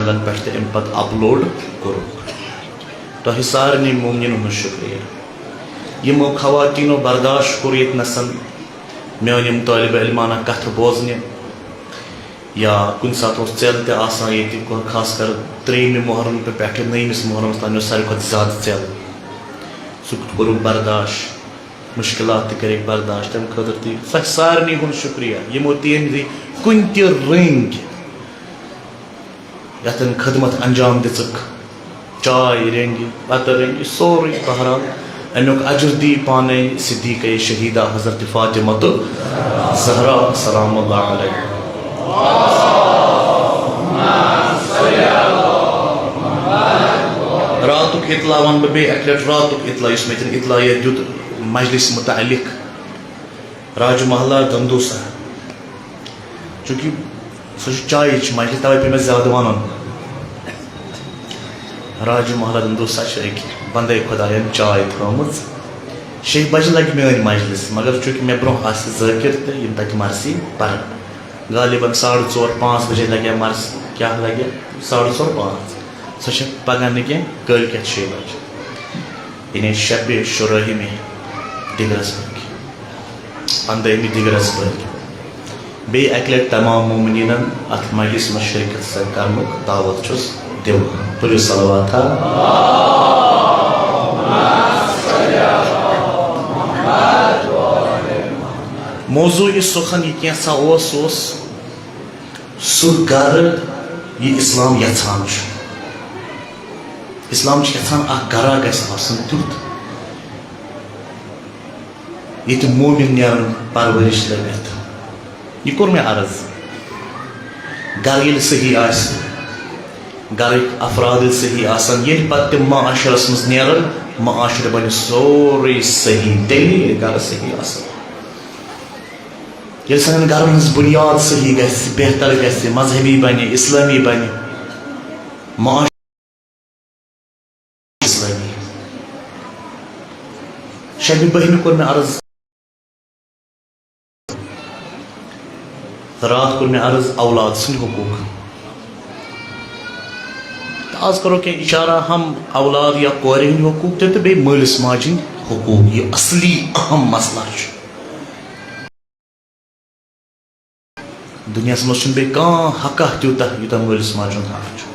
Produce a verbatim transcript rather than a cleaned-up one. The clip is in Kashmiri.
چینلن پٮ۪ٹھ تہِ اَمہِ پتہٕ اپلوڈ کوٚرُکھ۔ تۄہہِ سارنٕے مومنیٖنن ہُنٛد شُکریہ۔ یِمو خواتیٖنو برداشت کوٚر ییٚتہِ نَسَن میٲنۍ یِم طٲلبہِ علمانہ کتھٕ بوزنہِ، یا کُنہِ ساتہٕ اوس ژٮ۪ل تہِ آسان ییٚتہِ، خاص کر ترٛیٚیِمہِ محرم پٮ۪ٹھٕ نٔیمِس محرمس تام اوس ساروی کھۄتہٕ زیادٕ ژٮ۪ل۔ سُہ کوٚرُکھ برداشت، مُشکلات تہِ کٔرِکھ برداشت، تَمہِ خٲطرٕ تہِ تۄہہِ سارنٕے ہُنٛد شُکریہ، یِمو تہِ ییٚمہِ کُنہِ تہِ رٔنٛگۍ یَتھ خدمت انجام دِژٕکھ، چاے رٔنٛگۍ، بَتہٕ رٔنٛگۍ، سورُے۔ بہرحال، اَمیُک اجر دی پانے صدیقہ شہیدہ حضرت فاطمہ تہٕ زہرا سلام اللہ علیہ۔ راتُک اطلاع وَنہٕ بہٕ بیٚیہِ اَکہِ لَٹہِ، راتُک اطلاع یُس مےٚ تٔمۍ اطلاع یَتھ دیُت مجلس متعلق۔ راجہ محلہ دندوسا، چونکہ سُہ چھُ چایہِ چہِ مجلس، توے پیٚیہِ مےٚ زیادٕ وَنُن۔ راجہ محلہ دندوسا چھِ أکۍ بندے خۄدایَن چاے تھٲومٕژ۔ شیٚیہِ بجہِ لگہِ میٲنۍ مجلس، مگر چونکہ مےٚ برونٛہہ آسہِ ذٲکر تہٕ یِم تَتہِ مرثی پرن۔ غالباً ساڑٕ ژور پانٛژھ بجے لگہِ مرثی۔ کیٛاہ لگہِ؟ ساڑٕ ژور پانٛژھ۔ سۄ چھےٚ پگاہ نہٕ کینٛہہ، کٲلۍ کٮ۪تھ شیٚیہِ بجہِ۔ یعنی شبِ شُرٲہِمہِ دِگرس پٮ۪ٹھ، پنٛدٲہِمہِ دِگرس پٮ۪ٹھ۔ بیٚیہِ اَکہِ لَٹہِ تمام مومنیٖنن اَتھ مجلسہِ منٛز شرکت سۭتۍ کرنُک دعوت چھُس دِوان۔ پٔرِو صلواتہ۔ موضوعِ سخن یہِ کینٛژھا اوس، سُہ اوس سُہ گرٕ یہِ اسلام یژھان چھُ۔ اسلام چھُ یژھان اکھ گرا گژھِ آسُن تیُتھ، ییٚتہِ مومن نیرن پرورش لٔبِتھ۔ یہِ کوٚر مےٚ عرض۔ گرٕ ییٚلہِ صحیح آسہِ، گرٕکۍ افراد ییٚلہِ صحیح آسن، ییٚلہِ پتہٕ تِم معاشرس منٛز نیرن، معاشرٕ بنہِ سورُے صحیح، تیٚلہِ ییٚلہِ گرٕ صحیح آسن۔ ییٚلہِ سانٮ۪ن گرن ہٕنٛز بُنیاد صحیح گژھِ، بہتر گژھِ، مذہبی بنہِ، اسلٲمی بنہِ، معاشرٕ اسلٲمی۔ شبِ بٔہمہِ کوٚر مےٚ عرض، راتھ کوٚر مےٚ عرض اولاد سٕنٛدۍ حقوٗق۔ تہٕ آز کرو کینٛہہ اِشارہ ہم اولاد یا کورِ ہٕنٛدۍ حقوٗق تہِ تہٕ بیٚیہِ مٲلِس ماجہِ ہٕنٛدۍ حقوٗق۔ یہِ اصلی اہم مسلہٕ چھُ۔ دُنیاہَس منٛز چھُنہٕ بیٚیہِ کانٛہہ حقہ تیوٗتاہ یوٗتاہ مٲلِس ماجہِ ہُنٛد حق چھُ۔